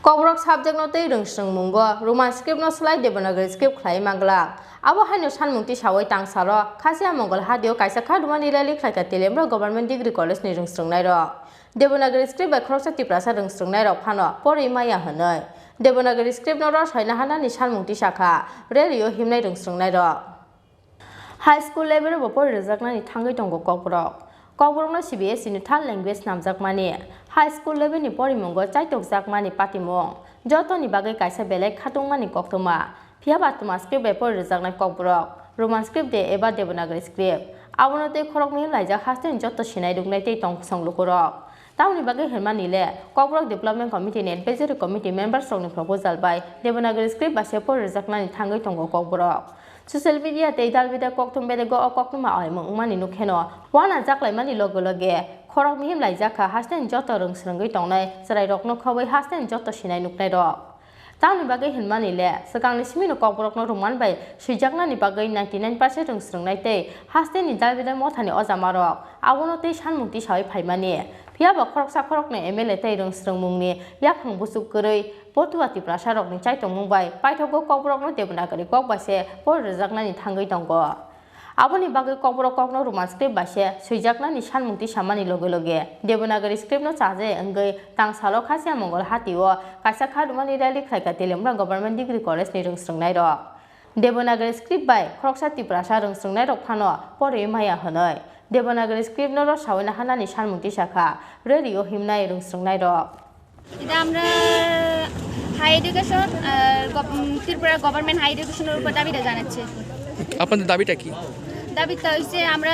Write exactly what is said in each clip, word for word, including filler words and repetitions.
Kokborok subject no tei rwngswrwngmungo Roman script no swlai Devanagari script khlai manglak. Abo haino sanmung tisawi tangsalo Khasiya Mongol hatio kaisa khadumani rally khlaikha Teliamura Government Degree College ni rwngswrwngnairok. Devanagari script bai khoroksa Tiprasa rwngswrwngnairok phano porwi maya hwnwi Devanagari script no rw soi naharnani sanmung tisakha rally o himnai rwngswrwngnairok. High school level o bo pori rwjaknani thangwi tongo Kokborok. Kokborokno C B S E ni third language namjakmani, high school level ni porimungo chaitokjakmani patimung, jotoni bagwi kaisa belai khatungmani koktwma. Phiya ba twma script bai pori rwjaknai Kokborok, Roman script de eba Devanagari script. Abono tei khoroknwi laijak hasteni joto sinai rwknai tei tong kwsong lukurok. Tamoni bagwi hwnmani le, Kokborok Development Committee ni Advisory Committee members rokni proposal bai Devanagari script bai se pori rwjaknani thangwi tongo Kokborok. Social media tei dal bidal kokthum bedego o koktwma oimung wngmani nukheno, wana jaklaimani loge loge khorok mihim laijakha hasteni joto rwngswrwngwi tongnai chwrairokno khobwi hasteni joto sinai nuknairok. Tamoni bagwi hwnmani le, swkangni simino Kokborokno Roman bai swijaknani bagwi ninety nine percent rwngswrwngnai tei hasteni dal bidal mothani ojamarok abono tei sanmung tisawi phaimani. Phiya ba khoroksa khoroknwi M L A tei rwngswrwngmungni yaphang buchuk kwrwi potuwa Tiprasarokni chaitongmung bai paithago Kokborokno Devanagari kok bai se pori rwjaknani thangwi tongo. Aboni bagwi Kokborok kokno Roman script bai se swijaknani sanmung tisamani loge loge Devanagari script no chaje wngwi tangsalo Khasiya Mongol hatio kaisa khadumani rally khlaikha Teliamura Government Degree College ni rwngswrwngnairok. Devanagari script bai khoroksa Tiprasa rwngswrwngnairok phano porwi maya hwnwi Devanagari script no rw soi naharnani sanmung tisakha rally o himnai rwngswrwngnairok. এটা আমরা high education, আহ, গভ-, উম, Tripura government high এডুকেশনের উপর দাবিটা জানাচ্ছি। আপনাদের দাবিটা কি? দাবিটা হচ্ছে আমরা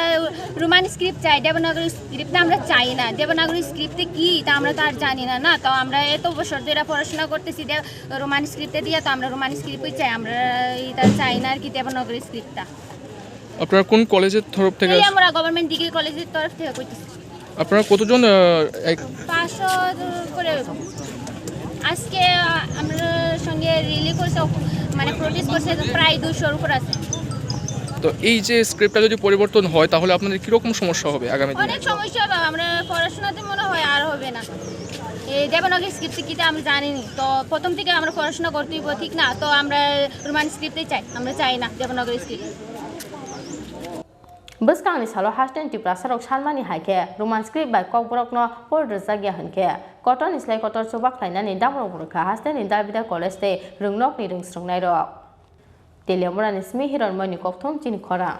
রোমান স্ক্রিপ্ট চাই, দেবনাগরী স্ক্রিপ্ট আমরা চাই না। দেবনাগরী স্ক্রিপ্টে কি তা আমরা তো আর জানি না, না? তো আমরা এত বছর ধরে পড়াশোনা করতেছি দে-, রোমান স্ক্রিপ্টে দিয়ে, তো আমরা রোমান স্ক্রিপ্টই চাই, আমরা এটা চাই না আর কি দেবনাগরী স্ক্রিপ্টটা। আপনারা কোন কলেজের তরফ থেকে আস- আমরা গভর্নমেন্ট ডিগ্রি কলেজের তরফ থেকে করতেছি। আপনারা কতজন, আহ, এক- পাঁচশো করে। আজকে, আহ, আমরা সঙ্গে রিলি করছে, মানে প্রোটেস্ট করছে প্রায় দুশোর উপর আছে। তো এই যে স্ক্রিপ্টটা যদি পরিবর্তন হয়, তাহলে আপনাদের কিরকম সমস্যা হবে আগামী দিনে? অনেক সমস্যা হবে, আমরা পড়াশোনাতে মনে হয় আর হবে না। এই দেবনাগরী স্ক্রিপ্ট কিটা আমি জানিনি, তো প্রথম থেকে আমরা পড়াশোনা করতে হইব, ঠিক না? তো আমরা রোমান স্ক্রিপ্টে চাই, আমরা চাই না Devanagari script. Bwskangni salo hasteni Tiprasarok sanmani hai khe Roman script bai Kokborokno pori rwjak ya hwn khe kotorni slai kotor chuba khlainani damrok rwkha hasteni Davida College tei rwngnokni rwngswrwngnairok. Teliamurani simi Hironmoini kokthum chini khorang.